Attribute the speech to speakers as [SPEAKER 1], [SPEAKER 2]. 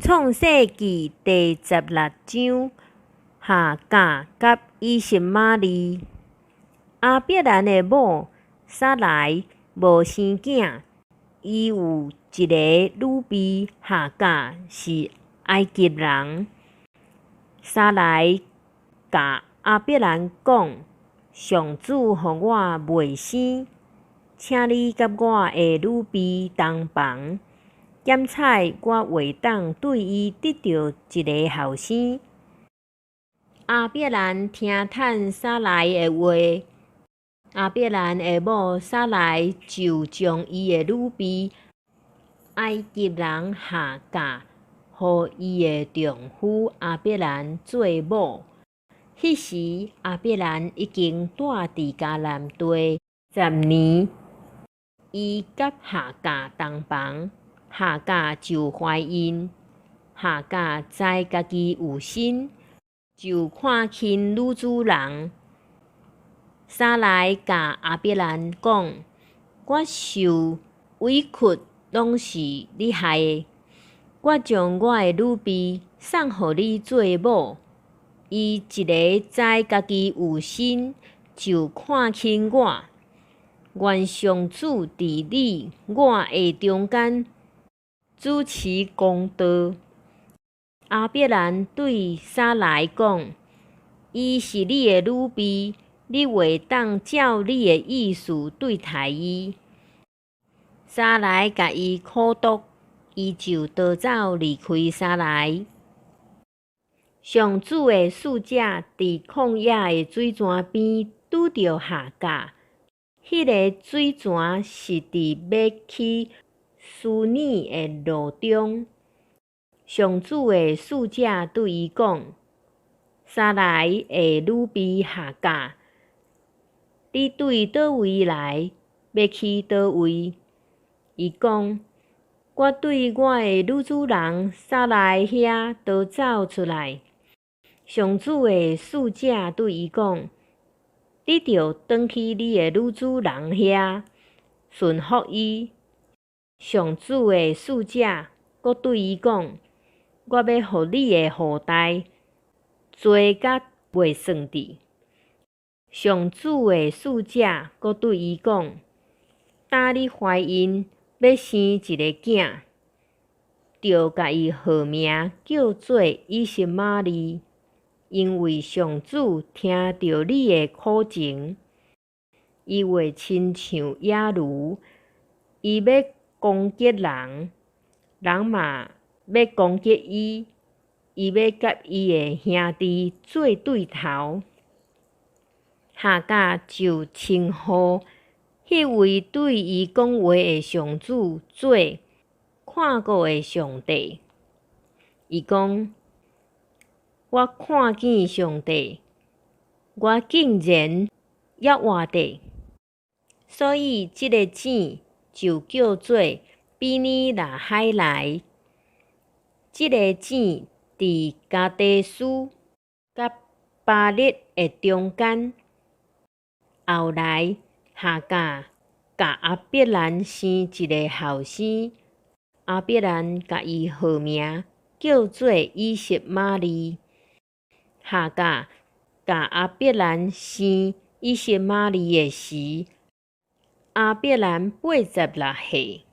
[SPEAKER 1] 創世記第十六章，夏甲佮以實瑪利。亞伯蘭的某撒萊無生囝，伊有一个女婢夏甲，是埃及人。撒萊共亞伯蘭講：上主予我袂生，請你佮我的女婢同房，檢採我會當對伊得著一个後生。亞伯蘭聽趁撒萊的話，亞伯蘭的某撒萊就將伊的女婢埃及人夏甲，予伊的丈夫亞伯蘭做某。彼時亞伯蘭已經住佇迦南地十年，伊佮夏甲同房，夏甲就懷孕。夏甲知家己有身，就看輕女主人。撒萊共亞伯蘭講：我受委屈攏是你害的，我將我的女婢送予你做某。伊一个知家己有身，就看輕我。願上主佇你我的中間主持公道。亞伯蘭對撒萊講：伊是你的女婢，你會當照你的意思對待伊。撒萊共伊苦毒，伊就逃走離開撒萊。上主的使者佇曠野的水泉邊拄著夏甲，彼个水泉是佇欲去書珥的路中。上主的使者對伊講：撒萊的女婢夏甲，你對佗位來，欲去佗位？伊講：我對我的女主人撒萊遐逃走出來。上主的使者對伊講：你著轉去你的女主人遐，順服伊。上主的使者閣對伊講：我欲予你的後代濟甲袂算得。上主的使者閣對伊講：今你懷孕，欲生一个囝，著共伊號名叫做以實瑪利，因為上主聽著你的苦情，伊袂親像野驢，伊欲攻擊人，人嘛欲攻擊伊，伊欲佮伊的兄弟做對頭。夏甲就稱呼彼位對伊講話的上主做看顧的上帝。伊講：我看見上帝，我竟然猶活著。所以這个井就叫做比爾拉海萊。這个井佇加低斯佮巴勒的中間。後來，夏甲共亞伯蘭生一个後生，亞伯蘭共伊號名叫做以實瑪利。夏甲共亞伯蘭生以實瑪利的時，亞伯蘭八十六歲。